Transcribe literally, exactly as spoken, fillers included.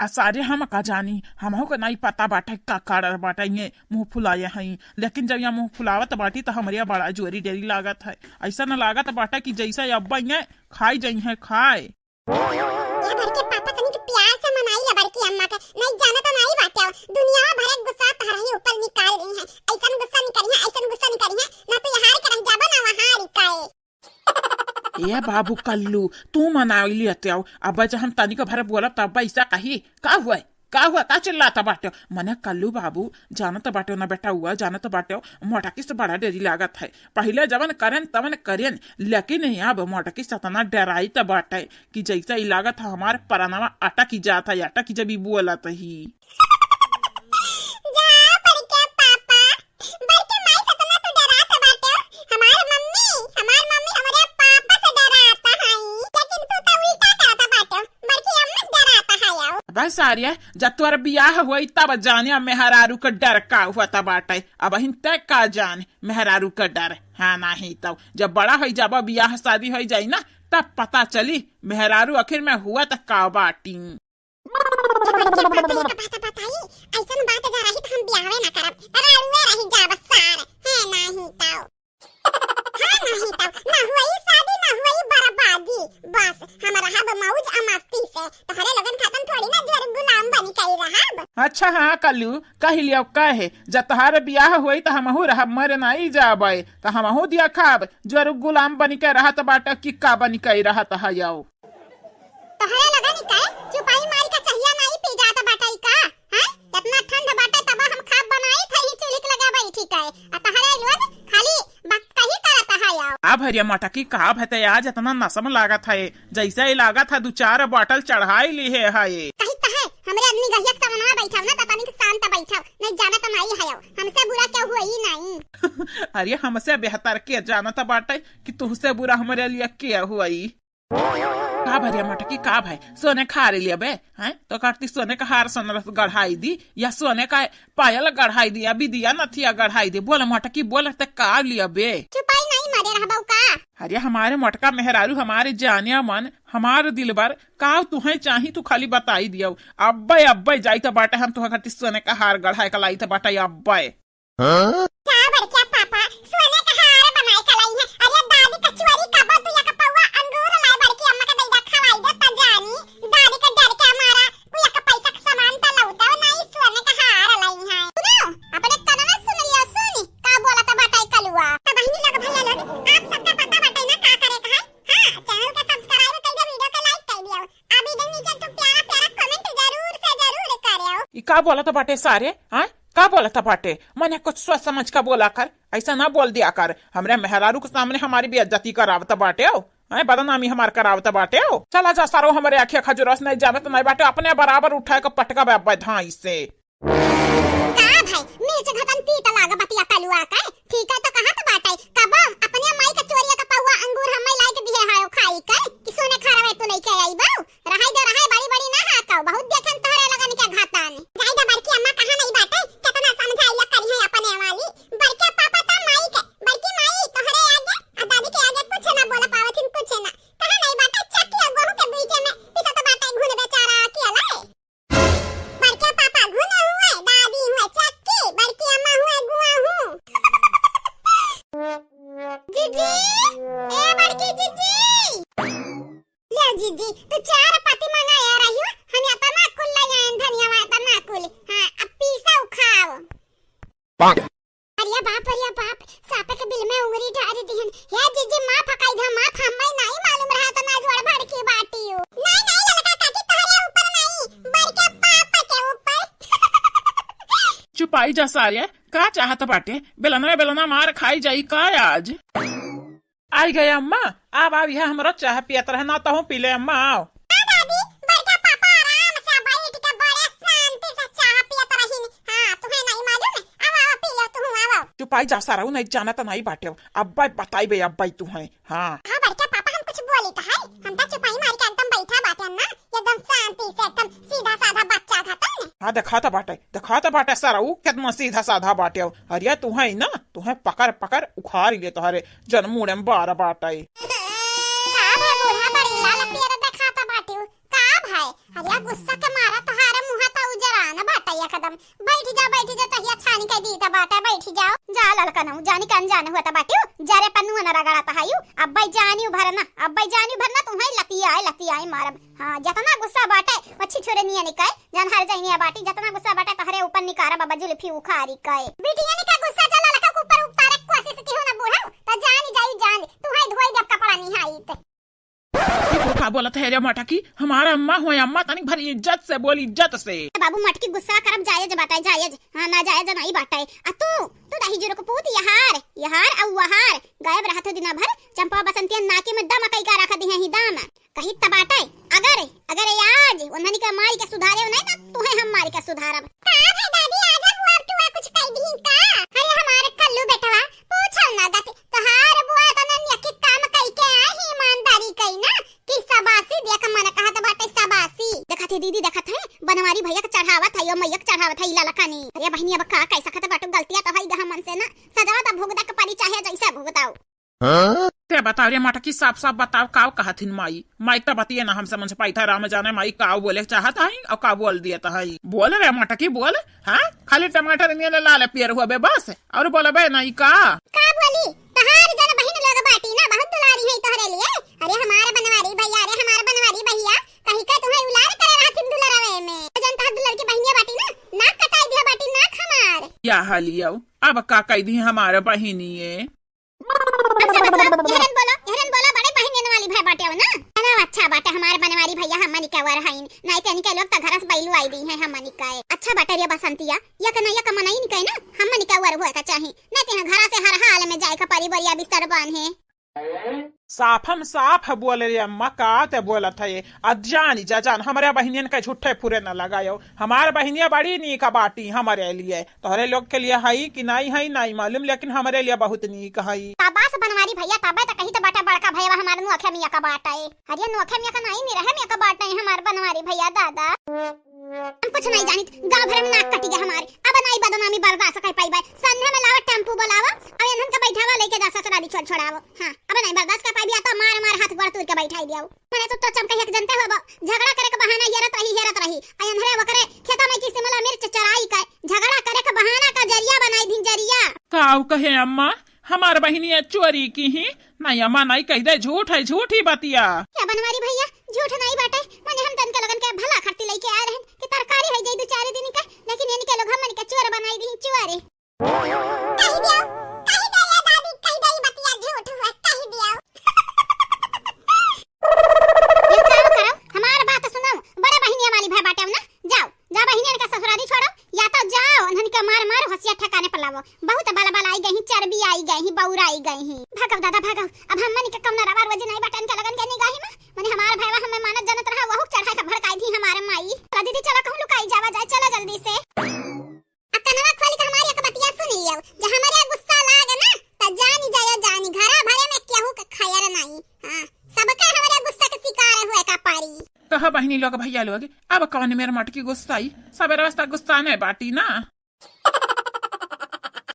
आ सारे हम का जानी, हमहू के नाई पता बाटे का कारण बाटे ये मुँह फुलाए हई, लेकिन जब यहाँ मुँह फुलावत बाटी त हमरे बड़ा जोरी डेरी लागत है। ऐसा न लागत बाटे कि जैसे अब्बा ये खाई जइहैं खाए। ए बड़के पापा, तनिक प्यार से मनाई ला बड़की अम्मा के। नहीं जाना तो नहीं बाटे, दुनिया भर के गुस्सा तहरही ऊपर निकाल रही है। ऐसन गुस्सा निकली है, ऐसन गुस्सा निकली है, ना तो यहाँ के रह जाबो ना वहाँ रिकाए। ए बाबू कल्लू, तू मनाई लियते हो। अब जब हम तनिक भर बोलब तब ऐसा कही, का हुआ है? का हुआ, का चिल्लात बाटे? मने कल्लू बाबू, जानत बाटे ना बेटा हुआ, जानत बाटे, मोटकी से बड़ा डेरी लागत है। पहिले जवन करेन तवन करेन, लेकिन अब मोटकी से तना डेराइत बाटे कि जैसे ई लागत है हमार परनवा अटक ही जात है, अटक ही जब ई बोलत ही। जा बड़के पापा, बड़के माई से तना तू डेरात बाटे। हमार मम्मी, हमार मम्मी हमरे पापा से डेरात है, लेकिन तू तो उल्टा करत बाटे, बड़की अम्मा से डेरात है आओ। बस सारिया, जब तोर बियाह होई तब जाने अब मेहरारू के डर का हुआ तब बाटे। अबहिन तै का जान मेहरारू के डर। हाँ, नाही तब जब बड़ा होई जाबा, बियाह शादी होई जाई ना, तब पता चली मेहरारू आखिर में हुआ त का बाटी। ए बड़के पापा, ई का बात बताई, ऐसन बात जा रही त हम बियाहवे ना करब, राड़ुए रही जाब सार, है नाही तब। हाँ, नाही तब, ना हुई शादी, ना हुई बर्बादी। बस, हम रहब मौज आ मस्ती से। तोहरे लोगन खातन थोड़ी ना जोर गुलाम बनी के रहब। अच्छा, हाँ, कल्लू, कहि लियो, कहे, जब तोहार बियाह होई, त हमहू रहब, मरे नाई जाबे, त हमहू दिया खाब, जोर गुलाम बनी के रहत बाटे कि का बनी के रहत हयो। तोहरे लोगन के चुपाई मारी के चहिया नाई पी जात बाटे का? हैं? इतना ठंड बाटे तब हम खाब बनाई थे ही चूल्ही के लगा बैठी के। आ तोहरे लोग खाली बकही करत है आओ। आ भरिया मटकी का भते आज इतना नसम लागत है, जैसे ही लागत है दू चार bottle चढ़ाई ली है, है। कही त है, हमरे आदमी गहिया के सामने बैठाओ ना, त तनिक शांत बैठाओ, नहीं जाना त नाई है आओ। हमसे बुरा केहू होई नाई। अरे हमसे बेहतर के जानत बाटे कि तुहसे बुरा हमरे लिए के होई। का भरिया मटकी का भाई, सोने का हार लिया बे, हैं? तो करती सोने का हार सोनरस गढ़ाई दी, या सोने का पायल गढ़ाई दी, या बिदिया नथिया गढ़ाई दी। बोल मटकी, बोल ते का लिया बे? चुपाई नहीं मारे रहबऊ का? अरे हमारे मटका मेहरारू, हमारे जानिया मन, हमार दिलबर, का तुहें चाही तू खाली बताई दियो। अब्बे, अब्बे जाई त बाटे हम तुहा खातिर सोने का हार गढ़ाई का लाई त बाटे अब्बे। हाँ? का बड़का पापा, सोने का हार बनाए का लाई है। अरे दादी का चोरी का बा, तू एक पौवा अंगूर लाई बड़की अम्मा का दे दा, खवाई दे त जानी। दादी का डर के मारा, कोई एक पैसा का सामान त लौटा नहीं, सोने का हार लाई है। सुनो, अपने कनवा सुन लियो, सुन, का बोला त बाटे कलुआ। त बहिनी लोग, भैया लोग, आप सबका पता बाटे ना का करे का है? हाँ, channel के subscribe कर दियो, video के like कर दियो। अभी दिन नीचे तो प्यारा प्यारा comment जरूर से जरूर करो। ई का बोलत बाटे सारे? हाँ, का बोलत बाटे? मने कुछ सोच समझ का बोला कर, ऐसा ना बोल दिया कर। हमरे मेहरारू के सामने हमारी बेइज्जती करावत बाटे हो, हैं, बदनामी हमार करावत बाटे हो। चला जा सारो, हमरे आँखिया खजुरस नहीं जानत नहीं बाटे, अपने बराबर उठाए के पटका बे धाई से। का भाई, मिर्च घटन तीत लाग बतिया कलुआ के, ठीक है तो कहत बाटे, कबम अपने माई के चोरिया का पौवा अंगूर हम्मे लाइके दिहे हायो खाई के, कि सोने खारवे तू लेके आई बाऊ, रहाई दे रहाई, बड़ी बड़ी ना हाकव, बहुत देखेन तोहरे लगन के घातन। जाई दा बड़की अम्मा कहाँ नहीं बाटे, कितना समझाइया करी है अपने वाली, बड़के पापा ता माई के, बड़की माई तोहरे आगे, आ दादी के आगे कुछ ना बोल पावत हिन, कुछ ना, कहाँ नहीं बाटे, चक्की और गोहूं के बीच में पिसत बाटे घुन बेचारा अकेला। बड़के पापा घुन हुए, दादी हुए चक्की, बड़की अम्मा हुए गुआ हूँ। जीजी, ए बड़की जीजी। ले जीजी, तू चार पत्ती मंगाया रही हो, हम इतना कुल ले आए धनिया, इतना कुल। हाँ, अब पीसा उखाओ। अरे बाप, अरे बाप, साँप के बिल में उंगली डाल दिहन। हे जीजी, माफ कई दे, माफ, हम्मे नाई मालूम रहा त ना जोड़ भड़की बाटी हो। नाई, नाई, ललका काकी, तोहरे ऊपर नाई, बड़के पापा के ऊपर। चुपाई जा सारे, का चाहत बाटे? बेलना, बेलना मार खाई जाई का आज? आई गए अम्मा, आव, आव, यह हमरो चाह पियत रहे ना, तहूँ पी ले अम्मा, आव। हाँ दादी, बड़का पापा आराम से बैठ के बड़े शांति से चाह पियत रहीन। हाँ, तुहें नहीं मालूम है? आव, आव, पी लो तुहूँ, आव। चुपाई जा सारा, उ नहीं जानत नहीं बाटे। अब्बे बताई बे, अब्बे तुहें। हाँ। हाँ बड़का पापा, हम कुछ बोली तो है? हम तो चुपाई मार के एकदम बैठा बाटे ना, एकदम शांति से, एकदम सीधा साधा बच्चा घतन ने। हाँ, देखात बाटे, देखात बाटे सारा, उ कितना सीधा साधा बाटे। अरे तुहें ना, तुहें पकड़ पकड़ उखाड़ ले तोहरे जन मुड़े में बार बाटे। का भे बूढ़ा बड़ी लाल पियर देखात बाटे, का भाई? अरे गुस्सा के मारा तोहार दी त बाटे, बैठी जाओ। जा ललकनऊ, जानी के अनजान हुआ त बाटियो, जरे पन्नुआ न रगड़त हयू। अब्बै जानियो भरना, अब्बै जानियो भरना, तुम्हई लतियाए, लतियाए मारब। हाँ, जतना गुस्सा बाटे, मच्छी छुरे निया निकाय, जान हर जइनिया बाटी, जतना गुस्सा बाटे, तहरे ऊपर निकारब, अब जुल्फी उखारी कए। बिटिया निका गुस्सा चला लखा के ऊपर उतारे के कोशिश किहू ना बूढ़ऊ, त जानी जाई जान, तुम्हई धोई देब कपड़ा निहाई ते। ई कुल का बोलत है रे मटकी? हमार अम्मा होय, अम्मा तनिक भर इज्जत से बोल, इज्जत से। बाबू मटकी गुस्सा करब जायज बाटे, जायज। हाँ, नाजायज नाई बाटे। आ तू, तू दही जुरुक पूत यहार, यहार अउ वहार। गायब रहत हो दिना भर, चंपा बसंतिया नाकी में दम कई का रख दिहे ही दम। कही त बाटे, अगर, अगर आज उन्हनी के मारी के सुधारे हो नहीं ना, तुहे हम मारी के सुधारब। का भे दादी, आज बुआ टुआ कुछ कह दी का? अरे हमारे कल्लू बेटवा, पूछल ना गति। तोहार बुआ त नन्या के काम कई के आई ही ईमानदारी कई ना, कि शाबाशी दिया के मन कहत बाटे शाबाशी। देखत है दीदी, देखत है, बनवारी भैया के चढ़ावत है, यो मैया के चढ़ावत है, ई ललकनी। अरे बहिनी, अब का कह सकत बाटू, गलतिया त है गह मन से ना, सजवा त भुगता के परी चाहे जैसे भुगताओ। हाँ? ते बताओ रे मटकी, साफ साफ बताओ, काव कहथिन माई? माई त बतिये ना हम समझ पाई था, राम जाने माई काव बोले चाहत हई अउर काव बोल दियत हई। बोल रे मटकी, बोल। हाँ, खाली टमाटर नियन लाल पियर हुआ बे बस, अउर बोलबे नहीं का? का बोली? तहार जन बहिन लोग बाटी ना, बहुत दुलारी है तोहरे लिए। अरे हमार बनवारी भैया, अरे हमार बनवारी भैया, कही का तुम्हें उलार करे रहथिन दुलरवे में। जन तहार दुलर की बहिनिया बाटी ना, नाक कटाई दिया बाटी, नाक हमार। या हालियो, अब का कह दी हमार बहिनिये? अच्छा, मतलब, एहरन बोलो, एहरन बोलो, बड़े बहिनियन वाली भाई बाटे हो ना? ना, अच्छा बाटे, हमार बनवारी भैया हमनी के वर हईन, नाई ते इनके लोग त घर से बैलू आई दी है हमनी के। अच्छा बाटे रे बसंतिया, यक न यक मनई निके ना, हमनी के वर हुए का चाही, नाई ते यहाँ घर से हर हाल में जाए का परी, बोरिया बिस्तर बांधे। साफम साफ बोल रे अम्मा, का ते बोलत है? आ जानी जा जान, हमरे बहिनियन के झूठे फुरे न लगायो। हमार बहिनिया बड़ी नीक बाटी हमरे लिए, तोहरे लोग के लिए हई कि नाई हई नाई मालूम, लेकिन हमरे लिए बहुत नीक हई। शाबाश बनवारी भैया, तबे त कही त बाटे बड़का भैया हमार नोखे मियाँ का बाटे। अरे नोखे मियाँ का नाई, निरहे मियाँ का बाटे हमार बनवारी भैया दादा। हम कुछ नहीं जानित, गाँव भर में नाक कटी गया हमारे। अब नहीं बदनामी बर्दाश्त कर पाई बाय। संध्या में लावा टेम्पू बुलावा, अब इन्हन के बैठावा लेके जा ससुराली छोड़ छोड़ावो। हाँ, अब नहीं बर्दाश्त कर पाई, या तो मार मार हाथ गोड़ तोड़ के बैठाई दियाओ। मने तो, तो चमकहिया के जनते होबो, झगड़ा करे के बहाना हेरत रही, हेरत रही। आ इन्हरे ओकरे खेता में की शिमला मिर्च चराई के, झगड़ा करे के बहाना का जरिया बनाई दिन जरिया। काऊ कहे अम्मा, हमार बहिनिया चोरी की ही? नहीं अम्मा, नहीं कह दे, झूठ है, झूठी बतिया। या बनवारी भैया, झूठ नहीं बाटे, मने हम तन के लोगन के भला खातिर लेके आ रहे हैं कि तरकारी है जाई दो चार दिन का, लेकिन इनके लोग हमन के चोर बनाई दी, चोर। कह दियो, कह दे ये दादी, कह दे ये बतिया झूठ हुआ, कह दियो। ये काम करो, हमार बात सुनो, बड़े बहिनिया वाली भाई बाटे हो ना, जाओ, जा बहिनियन के ससुरारी छोड़ो, या तो जाओ, उन्हन के मार मार होशिया ठिकाने पर लावो। बहुत बल बल आई गई, चर्बी आई गई, बौर आई गई। भागो दादा भागो, अब हमन के कौनो रवा रोजी नहीं बटन के लगन के निगाही में, मने हमार भैया हमें मानत जानत रहा, वहू चढ़ाई के भड़काई दी हमार माई। चला दीदी चला कहूँ लुकाई जावा जाए, चला जल्दी से। अब कनवा खोली के हमारी एक बतिया सुनी लियो, जे हमारे गुस्सा लागे ना, त जानी जायो जानी, घरा भरे में केहू के खैर नहीं। हाँ, सबके हमारे गुस्सा के शिकार हुए का पारी। कहा बहिनी लोग, भैया लोग, अब कौन मेर मटकी गुस्साई? सबेरे वास्ता गुस्सा नहीं बाटी ना।